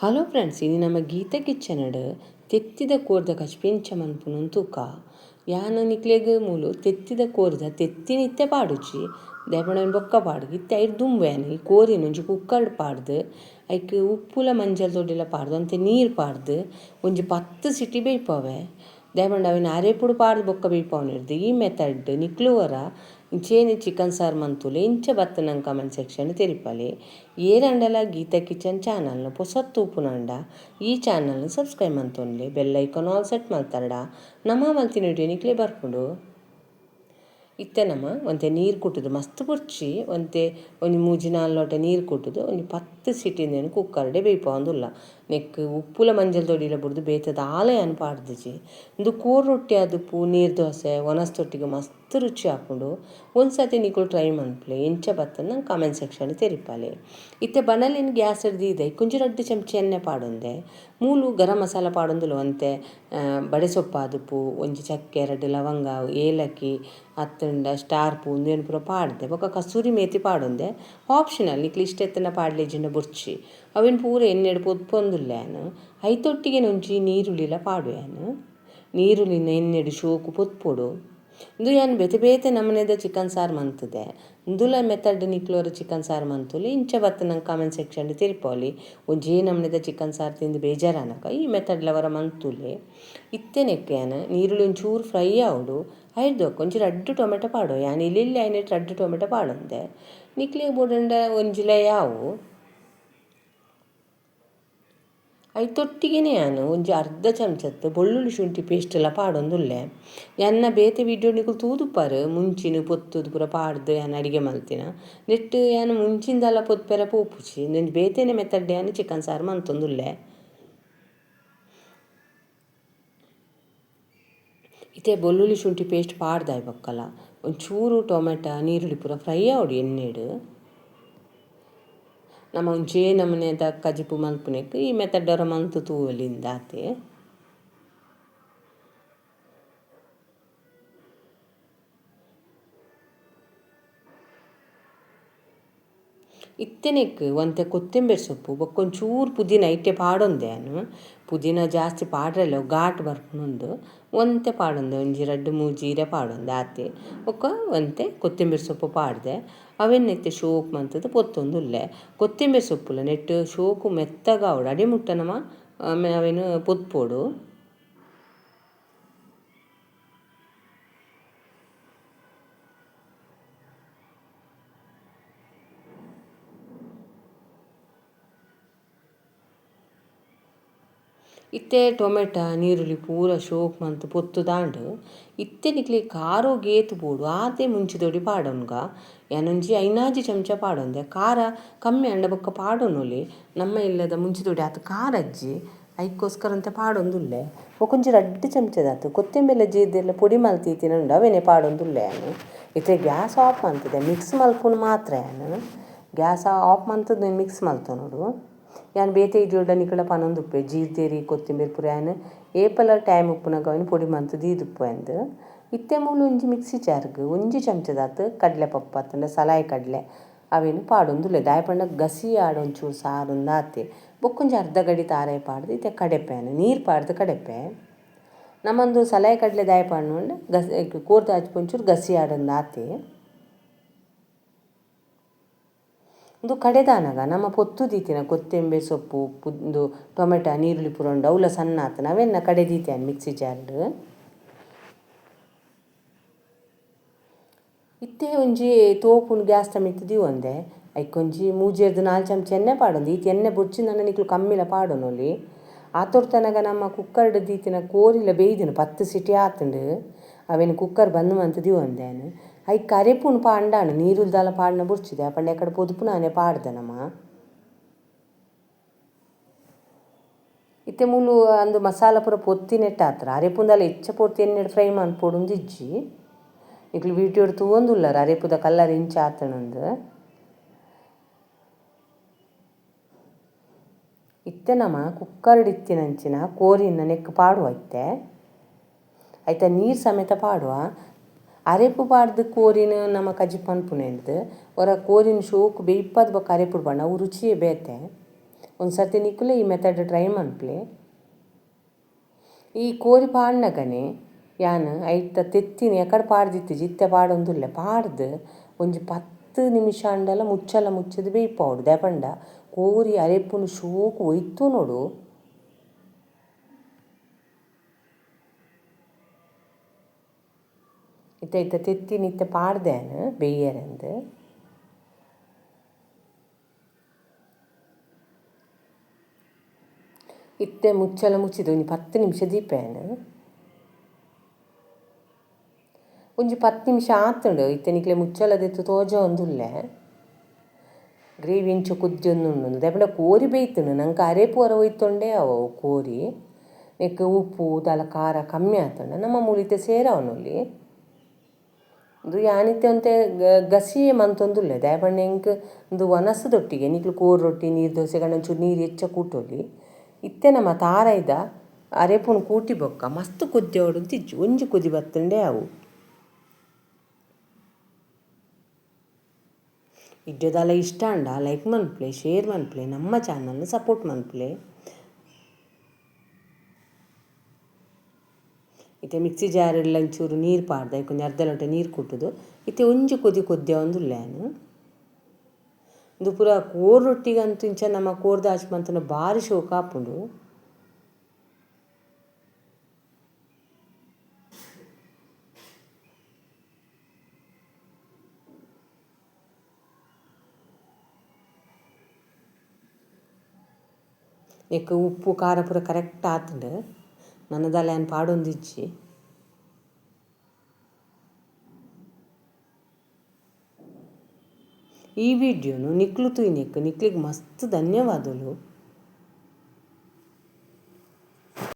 Hello friends, ಇನಿ ನಮ್ಮ Gita kitchen ತೆತ್ತಿದ ಕೋರ್ದ ಕಜ್ಪಿ ಎಂಚ ಮನ್ಪುನು ತೂಕ. ಯಾನ್ ನಿಕ್ಲೆಗ್ ಮೂಲು ತೆತ್ತಿದ ಕೋರ್ದ ತೆತ್ತಿನ ಇತ್ತೆ ಪಾಡುಜಿ, ದಾಯೆ ಬೊಕ್ಕ ಪಾಡು. ಇತ್ತೆ ಐರ್ ದುಂಬು ಯಾನ್ ಈ ಕೋರಿನ ಒಂಜಿ ಕುಕ್ಕರ್ಡ್ ಪಾಡ್ದು ಐಕ್ ಉಪ್ಪುಲ ಮಂಜಲ್ ದೊಡ್ಡಿಲ ಪಾಡ್ದು ಒಂತೆ ನೀರು ಪಾಡ್ದು ಒಂಜಿ 10 ಸಿಟಿ ಬೇಯ್ಪವೆ. ದಾಯೆ ಪಂಡ ಅವೆನ್ ಅರೆಪುಡು ಪಾಡ್ದು ಬೊಕ್ಕ ಬೇಯ್ಪವನಿರ್ದು. ಈ ಮೆಥಡ್ ನಿಕ್ಲು ವರ ಇಂಚೇನೆ ಚಿಕನ್ ಸಾರು ಮಂತುಲೆ ಇಂಚ ಬತ್ತ ನಂಗೆ ಕಮೆಂಟ್ ಸೆಕ್ಷನ್ ತೆರಿಪಾಲೆ. ಏರಂಡಲ ಗೀತಾ ಕಿಚನ್ ಚಾನಲ್ನ ಪೊಸತ್ ತೂಪುನಂಡ ಈ ಚಾನಲ್ನ ಸಬ್ಸ್ಕ್ರೈಬ್ ಮಂತೊನ್ಲೆ, bell icon all set ಮಲ್ತಾರಡ ನಮ್ಮ ಮಲ್ತಿನ ವಿಡಿಯೋ ನಿಕ್ಲೆ ಬರ್ಪುಂಡು. ಇತ್ತೆ ನಮ್ಮ ಒಂತೆ ನೀರು ಕುಟ್ಟುದು ಮಸ್ತ್ ಬೊರ್ಚಿ ಒಂತೆ ಒಂಜಿ ಮೂಜಿ ನಾಲ್ ಲೋಟ ನೀರು ಕುಟ್ಟುದು ಒಂಜಿ 10 ಸಿಟಿಂದೇನು ಕುಕ್ಕರ್ಡೆ ಬೇಯ್ಪವೊಂದುಲ್ಲ. ನೆಕ್ ಉಪ್ಪುಲ ಮಂಜಲ್ ದೊಡಿಲ ಬುಡ್ದು ಬೇತೆ ದಾಲ ಯಾನ್ ಪಾಡ್ದಿಜಿ. ಉಂದು ಕೋರ್ ರೊಟ್ಟಿ ಆದುಪ್ಪು ನೀರು ದೋಸೆ ಒನಸ್ ತೊಟ್ಟಿಗೆ ಮಸ್ತ್ ರುಚಿ ಆಪುಂಡು. ಒಂದ್ಸತಿ ನಿಕುಲು ಟ್ರೈ ಮನ್ಪುಲೆ, ಎಂಚ ಬತ್ತಂದ್ ನಂಗೆ ಕಮೆಂಟ್ ಸೆಕ್ಷನ್ ತೆರಿಪಾಲೆ. ಇತ್ತೆ ಬಣಲೆನ್ ಗ್ಯಾಸ್ ದೀದೆ ಐಕ್ ಒಂಜಿ 2 ಚಮಚ ಎಣ್ಣೆ ಪಾಡೊಂದೆ. ಮೂಲು ಗರಂ ಮಸಾಲ ಪಾಡೊಂದುಲ್ಲ. ಒಂತೆ ಬಡೆ ಸೊಪ್ಪು ಆದುಪ್ಪು ಒಂಜಿ ಚಕ್ಕೆ 2 ಲವಂಗ ಏಲಕ್ಕಿ ಅತ್ತಂಡ ಸ್ಟಾರ್ ಪೂ ಉಂದೆನ್ ಪೂರ ಪಾಡ್ದೆ. ಬೊಕ್ಕ ಕಸೂರಿ ಮೇತಿ ಪಾಡೊಂದೆ. ಆಪ್ಷನಲ್, ನಿಕ್ಲು ಇಷ್ಟ ಇತ್ತಂಡ ಪಾಡ್ಲೆ ಇಜ್ಜಿಂಡ ಬೊರ್ಚಿ. ಅವೆನ್ ಪೂರ ಎಣ್ಣೆಡ್ ಪೊದ್ಪೊಂದುಲ್ಲೆ ಯಾನ್. ಐತೊಟ್ಟಿಗೆ ಒಂಜಿ ನೀರುಳ್ಳಿಲ ಪಾಡುವೆ ಯಾನ್. ನೀರುಳ್ಳಿನ ಎಣ್ಣೆಡ್ ಶೋಕು ಪೊದ್ಪೊಡು. ಉಂದು ಯಾನ್ ಬೇತೆ ಬೇತೆ ನಮೂನೆದ ಚಿಕನ್ ಸಾರು ಮಂತುದೆ. ಉಂದುಲ ಮೆಥಡ್ ನಿಕ್ಲೋರ ಚಿಕನ್ ಸಾರು ಮಂತುಲೆ ಇಂಚ ಬತ್ತ ನಂಗೆ ಕಾಮೆಂಟ್ ಸೆಕ್ಷನ್ ತೆರಿಪಾವೊಲಿ. ಒಂಜೇ ನಮೂನೆದ ಚಿಕನ್ ಸಾರು ತಿಂದು ಬೇಜಾರಾನಗ ಈ ಮೆಥಡ್ ಲವರ ಮಂತುಲೆ. ಇತ್ತೆ ನೆಕ್ ಯಾನ್ ನೀರುಳ್ಳಿ ಒಂಚೂರು ಫ್ರೈ ಆವೊಡು. ಐರ್ದೊಕ್ಕ ಒಂಜಿ 2 ಟೊಮೆಟೊ ಪಾಡುವೆ. ಯಾನ್ ಇಲ್ಲಿಲ್ಲಿ ಐನೆಟ್ 2 ಟೊಮೆಟೊ ಪಾಡೊಂದೆ. ನಿಕ್ಲೆಗ್ ಬೋಡಂಡ ಒಂಜಿಲ ಯಾವು. ಐತೊಟ್ಟಿಗೆನೆ ಯಾನ್ ಒಂಜಿ ಅರ್ಧ ಚಮಚತ್ತು ಬೆಳ್ಳುಳ್ಳಿ ಶುಂಠಿ ಪೇಸ್ಟ್ ಎಲ್ಲ ಪಾಡೊಂದುಲ್ಲೆ. ಎನ್ನ ಬೇತೆ ವಿಡಿಯೋ ನಿಕುಲು ತೂದುಪಾರು ಮುಂಚಿನ ಪೊತ್ತುದು ಪೂರ ಪಾಡ್ದು ಯಾನ್ ಅಡಿಗೆ ಮಲ್ತಿನ. ನೆಟ್ ಯಾನ್ ಮುಂಚಿಂದಲ ಪೊತ್ಪೆರೆ ಪೋಪುಜಿ. ಉಂದೊಂಜಿ ಬೇತೆನೆ ಮೆಥಡ್ ಯಾನ್ ಚಿಕನ್ ಸಾರು ಮಂತೊಂದುಲ್ಲೆ. ಇತ್ತೆ ಬೆಳ್ಳುಳ್ಳಿ ಶುಂಠಿ ಪೇಸ್ಟ್ ಪಾಡ್ದಾಯ್ ಬೊಕ್ಕಲ ಒಂಚೂರು ಟೊಮೆಟೊ ನೀರುಳ್ಳಿ ಪೂರ ಫ್ರೈ ಆವೊಡು ಎಣ್ಣೆಡ್. ನಮ್ಮ ಒಂಜೇ ನಮೂನೆದ ಕಜಿಪು ಮಲ್ಪುನೆಕ್ ಈ ಮೆಥಡ್ ಒರ ಮಂತು ತೂವೊಲಿಂದ್ ಆತೆ. ಇತ್ತೆನೆಕ್ ಒಂತೆ ಕೊತ್ತಂಬರಿ ಸೊಪ್ಪು ಬೊಕ್ಕ ಒಂಚೂರು ಪುದೀನ ಇತ್ತೆ ಪಾಡೊಂದೆ ಯಾನ್. ಪುದೀನ ಜಾಸ್ತಿ ಪಾಡ್ರೆಲ್ಲ ಘಾಟ್ ಬರ್ಪುಂಡು. ಒಂತೆ ಪಾಡೊಂದೆ ಒಂಜಿ 2-3 ಜೀರೆ ಪಾಡೊಂದೆ ಆತೆ. ಬೊಕ್ಕ ಒಂತೆ ಕೊತ್ತಂಬರಿ ಸೊಪ್ಪು ಪಾಡ್ದೆ. ಅವೆನ್ ಇತ್ತೆ ಶೋಕ್ ಮಂತುದು ಪೊತ್ತೊಂದುಲ್ಲೆ. ಕೊತ್ತಂಬರಿ ಸೊಪ್ಪುಲ ನೆಟ್ ಶೋಕು ಮೆತ್ತಗಾವೊಡು ಅಡಿ ಮುಟ್ಟ ನಮ ಅವೆನ್ ಪೊತ್ಪೊಡು. ಇತ್ತೆ ಟೊಮೆಟೊ ನೀರುಳ್ಳಿ ಪೂರ ಶೋಕ್ ಮಂತ್ ಪೊತ್ತುದಾಂಡ್. ಇತ್ತೆ ನಿಕ್ಲೆ ಖಾರೋಗ್ ಏತ್ ಬೋಡು ಆತೆ ಮುಂಚಿದೊಡಿ ಪಾಡೊನ್ಗ. ಯಾನೊಂಜಿ 5 ಚಮಚ ಪಾಡೊಂದೆ. ಖಾರ ಕಮ್ಮಿ ಆಂಡ ಬೊಕ್ಕ ಪಾಡೊನೊಲಿ. ನಮ್ಮ ಇಲ್ಲದ ಮುಂಚಿದೊಡಿ ಆತ್ ಖಾರ ಅಜ್ಜಿ ಐಕ್ಕೋಸ್ಕರ ಅಂತ ಪಾಡೊಂದುಲ್ಲೆ. ಬೊಕ್ಕ ಒಂಜಿ 2 ಚಮಚದಾತು ಕೊತ್ತಂಬರಿ ಜೀರ್ದೆಲ್ಲ ಪೊಡಿ ಮಲ್ತಿತ್ತಿನ ಅವೆನೆ ಪಾಡೊಂದುಲ್ಲೆ ಯಾನ್. ಇತ್ತೆ ಗ್ಯಾಸ್ ಆಫ್ ಮಂತುದೆ ಮಿಕ್ಸ್ ಮಲ್ಪುನು ಮಾತ್ರ ಯಾನ್. ಗ್ಯಾಸ್ ಆಫ್ ಮಂತುದು ಮಿಕ್ಸ್ ಮಲ್ತೊನೊಡು. ಯಾನ್ ಬೇತೆ ಇಡಿಯೊಡ ನಿಕುಲ ಪನೊಂದುಪ್ಪೆ ಜೀರ್ದೇರಿ ಕೊತ್ತಂಬರಿ ಪೂರ ಯಾನ್ ಏಪಲ ಟೈಮ್ ಉಪ್ಪುನಗ ಅವೆನ್ ಪೊಡಿ ಮಂತ್ ದೀದುಪ್ಪೆ ಅಂದ್. ಇತ್ತೆ ಮೂಲು ಒಂಜಿ ಮಿಕ್ಸಿ ಜಾರ್ಗ್ ಒಂಜಿ ಚಮಚದಾತ್ ಕಡಲೆ ಪಪ್ಪು ಅತ್ತಂಡ ಸಲಾಯಿ ಕಡಲೆ ಅವೆನ್ ಪಾಡೊಂದುಲ್ಲೆ. ದಾಯೆ ಪಂಡ ಗಸಿ ಆಡ್ ಒಂಚೂರು ಸಾರು ಆತೆ. ಬೊಕ್ಕ ಒಂಜಿ ಅರ್ಧ ಗಡಿ ತಾರಾಯಿ ಪಾಡ್ದು ಇತ್ತೆ ಕಡೆಪೆ ಯಾನ್ ನೀರು ಪಾಡ್ದು ಕಡೆಪೆ. ನಮ್ಮೊಂದು ಸಲಾಯಿ ಕಡಲೆ ದಾಯೆ ಪಾಡ್ನುಂಡ ಗಸಿ ಕೋರ್ದ ಒಂಚೂರು ಗಸಿ ಆಡೊಂದು ಆತೆ. ಉಂದು ಕಡೆದಾನಗ ನಮ್ಮ ಪೊತ್ತು ದೀತಿನ ಕೊತ್ತಂಬರಿ ಸೊಪ್ಪು ಉಂದು ಟೊಮೆಟೊ ನೀರುಳ್ಳಿ ಪೂರ ಉಂಡು ಅವುಲ ಸಣ್ಣ ಆತನ ಅವೆನ್ನ ಕಡೆ ದೀತೆ ಮಿಕ್ಸಿ ಜಾರ್ಡ್. ಇತ್ತೆ ಒಂಜಿ ತೋಪುನು ಗ್ಯಾಸ್ದ ಮಿತ್ತ್ ದೀವೊಂದೆ. ಐಕ್ ಒಂಜಿ 3 4 ಚಮಚ ಎಣ್ಣೆ ಪಾಡೊಂದು. ಈತ್ ಎಣ್ಣೆ ಬೊರ್ಚಿಂದನ ನಿಕುಲು ಕಮ್ಮಿಲ ಪಾಡೊನೊಲಿ. ಆತೊರ್ತನಗ ನಮ್ಮ ಕುಕ್ಕರ್ಡ್ ದೀತಿನ ಕೋರಿಲ ಬೇಯ್ದಿನ 10 ಸಿಟಿ ಆತುಂಡು. ಅವೆನ್ ಕುಕ್ಕರ್ ಬಂದ್ ಮಂತ್ ದೀವೊಂದೆ ಯಾನ್. ಐಕ್ ಅರೆಪುನು ಪಾಂಡಾಂಡ್ ನೀರುಳ್ಳಿ ದಾಲ ಪಾಡ್ನ ಬೊರ್ಚಿ ದಾಯೆ ಪಂಡ ಎಕಡೆ ಪೊದುಪುನಾನೆ ಪಾಡ್ದೆ ನಮ. ಇತ್ತೆ ಮೂಲು ಅಂದು ಮಸಾಲ ಪೂರ ಪೊತ್ತಿನೆಟ್ಟ ಆತ್ರ ಅರೆಪುಂದಾಲ ಹೆಚ್ಚ ಪೊರ್ತು ಎಣ್ಣೆಡ್ ಫ್ರೈ ಮನ್ಪೊಡುಂದು ಇಜ್ಜಿ. ನಿಕುಲು ವಿಡಿಯೋಡ್ ತೂವೊಂದುಲ್ಲರ್ ಅರೆಪುದ ಕಲರ್ ಇಂಚ ಆತುಂಡುಂದು. ಇತ್ತೆ ನಮ ಕುಕ್ಕರ್ಡ್ ಇತ್ತಿನಂಚಿನ ಕೋರಿನ ನೆಕ್ ಪಾಡುವ ಇತ್ತೆ. ಐತ ನೀರು ಸಮೇತ ಪಾಡುವ. ಅರೆಪು ಪಾಡ್ದು ಕೋರಿನ ನಮ ಕಜಿಪು ಮನ್ಪುನೆಂದ್ ಒರ ಕೋರಿನ ಶೋಕು ಬೇಯ್ಪದ್ ಬೊಕ್ಕ ಅರೆಪುಡು ಪಾಡ್ಂಡ ಅವು ರುಚಿಯೇ ಬೇತೆ. ಒಂದು ಸರ್ತಿ ನಿಕುಲೆ ಈ ಮೆಥಡ್ ಟ್ರೈ ಮನ್ಪುಲೆ. ಈ ಕೋರಿ ಪಾಡ್ನಗನೆ ಯಾನ್ ಐತ ತೆತ್ತಿನ ಎಕಡೆ ಪಾಡ್ದಿತ್ತಿಜಿ ಇತ್ತೆ ಪಾಡೊಂದುಲ್ಲೆ ಪಾಡ್ದು ಒಂಜಿ 10 ನಿಮಿಷ ಆಂಡಲ ಮುಚ್ಚಲ ಮುಚ್ಚದ ಬೇಯ್ಪಾವೊಡು ದಾಯೆ ಕೋರಿ ಅರೆಪುನು ಶೋಕು ಒಯ್ತುನೋಡು. ಇತ್ತೆ ಐತ ತೆತ್ತಿನ ಇತ್ತೆ ಪಾಡ್ದೇನು ಬೇಯರೆಂದು. ಇತ್ತೆ ಮುಚ್ಚಲ ಮುಚ್ಚಿದ ಒಂಜಿ 10 ನಿಮಿಷ ದೀಪೇನು. ಒಂಜಿ 10 ನಿಮಿಷ ಆತುಂಡು ಇತ್ತೆ ನಿಕ್ಲೆ ಮುಚ್ಚಲ ದೆತ್ತು ತೋಜ ಒಂದುಲ್ಲೆ. ಗ್ರೇವಿ ಇಂಚ ಕುದ್ಯೊಂದುಂಡು ದಾಯೆ ಕೋರಿ ಬೇಯ್ತುಂಡು ನಂಗೆ ಅರೆಪು ಹೊರ ಒಯ್ತೊಂಡೆ ಅವು ಕೋರಿ ನೆಕ್ ಉಪ್ಪು ದಾಲ ಖಾರ ಕಮ್ಮಿ ಆತುಂಡು ನಮ್ಮ ಮೂಲಿತೆ ಸೇರವನೊಲಿ. ಉಂದು ಯಾನಿತ್ತೆ ಒಂತೆ ಗಸಿಯೇ ಮಂತೊಂದುಲ್ಲೆ ದಾಯೆ ಪಂಡ ಎಂಕ್ ಉಂದು ವನಸುದೊಟ್ಟಿಗೆ ನಿಕ್ಲು ಕೋರಿ ರೊಟ್ಟಿ ನೀರು ದೋಸೆ ಗಂಡ ಒಂಚೂರು ನೀರು ಹೆಚ್ಚ ಕೂಟೊಲಿ. ಇತ್ತೆ ನಮ್ಮ ತಾರಾಯ್ದ ಅರೆಪುನು ಕೂಟಿ ಬೊಕ್ಕ ಮಸ್ತ್ ಕುದ್ಯೋಡು ತಿಜ್ಜು ಒಂಜಿ ಕುದಿ ಬತ್ತುಂಡೆ ಅವು. ಇಡ್ಡದಾಲ ಇಷ್ಟ ಅಂಡ ಲೈಕ್ ಮನ್ಪುಲೆ ಶೇರ್ ಮನ್ಪುಲೆ ನಮ್ಮ ಚಾನಲ್ನ ಸಪೋರ್ಟ್ ಮನ್ಪುಲೆ. ಇತ್ತೆ ಮಿಕ್ಸಿ ಜಾರ್ ಒಂಚೂರು ನೀರು ಪಾಡ್ದ ಕೊಂಚ ಅರ್ಧ ಲೋಟ ನೀರು ಕುಟ್ಟುದು ಇತ್ತೆ ಒಂಜಿ ಕೊದಿ ಕೊದ್ಯ ಒಂದುಲ್ಲೆ ಉಂದು ಪೂರ ಕೋರ್ ರೊಟ್ಟಿಗಂತೂ ಇಂಚ ನಮ್ಮ ಕೋರ್ದ ಆಚ್ ಬಾರಿ ಶೋಕ ಆಪುಂಡು. ನೆಕ್ ಉಪ್ಪು ಖಾರ ಪೂರ ಕರೆಕ್ಟ್ ಆತುಂಡು ನನ್ನದಾಲ ಯಾನ್ ಪಾಡೊಂದಿಜ್ಜಿ. ಈ ವಿಡಿಯೋನು ನಿಕ್ಲು ತೂಯಿನೆಕ್ ನಿಕ್ಲಿಗ್ ಮಸ್ತ್ ಧನ್ಯವಾದಲು.